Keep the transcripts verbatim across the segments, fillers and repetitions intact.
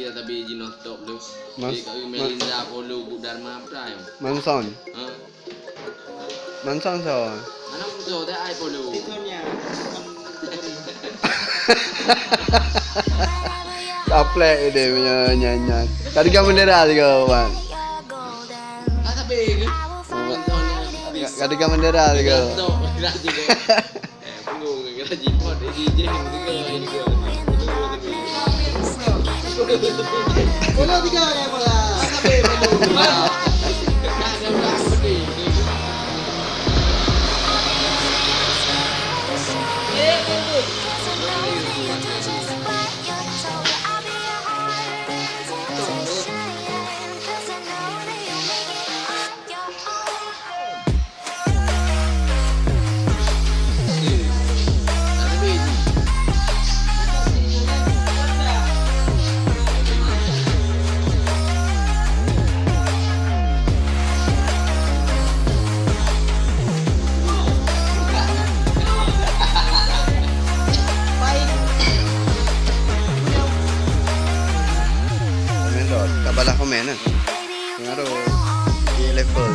Tapi jinoh top tu. Mas-, Di kat Mas- Melinda Polo Gudar Mabda ya. Manson. Ha? Manson so. Mana musuh dah ai Polo? Taplek dia punya nyanyian. Tadi kan bendera juga, Wan. Ah, tapi ke? Manson ya. Tadi kan bendera juga. Top, berat juga. Eh, bingung, kena jimat, eh, jijeng juga, ini ke. Bola tiga, ya, bola. Komen tu, tak balas komen lah. Pengaruh. Di level.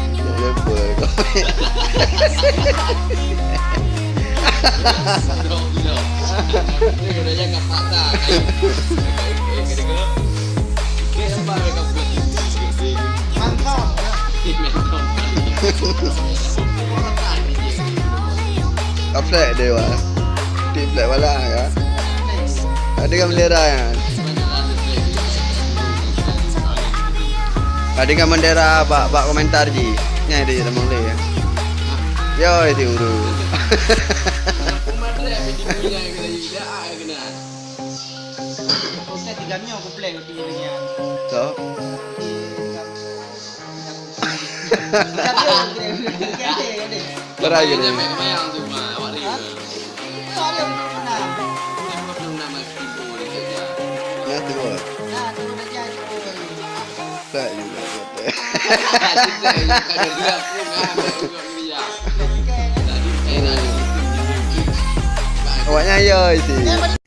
Di level kau. Mantap. Kaplek dewa. Tiplek bala ya. Ada kan bendera ya. Ada kan bendera bak, bak komentar ji. Nya dia teman dia. Yo, itu dulu. Kau saya tiga nyoe kuplek roti dia. So. Berai gini. Nah, tu. Tak juga. Awaknya ya isi.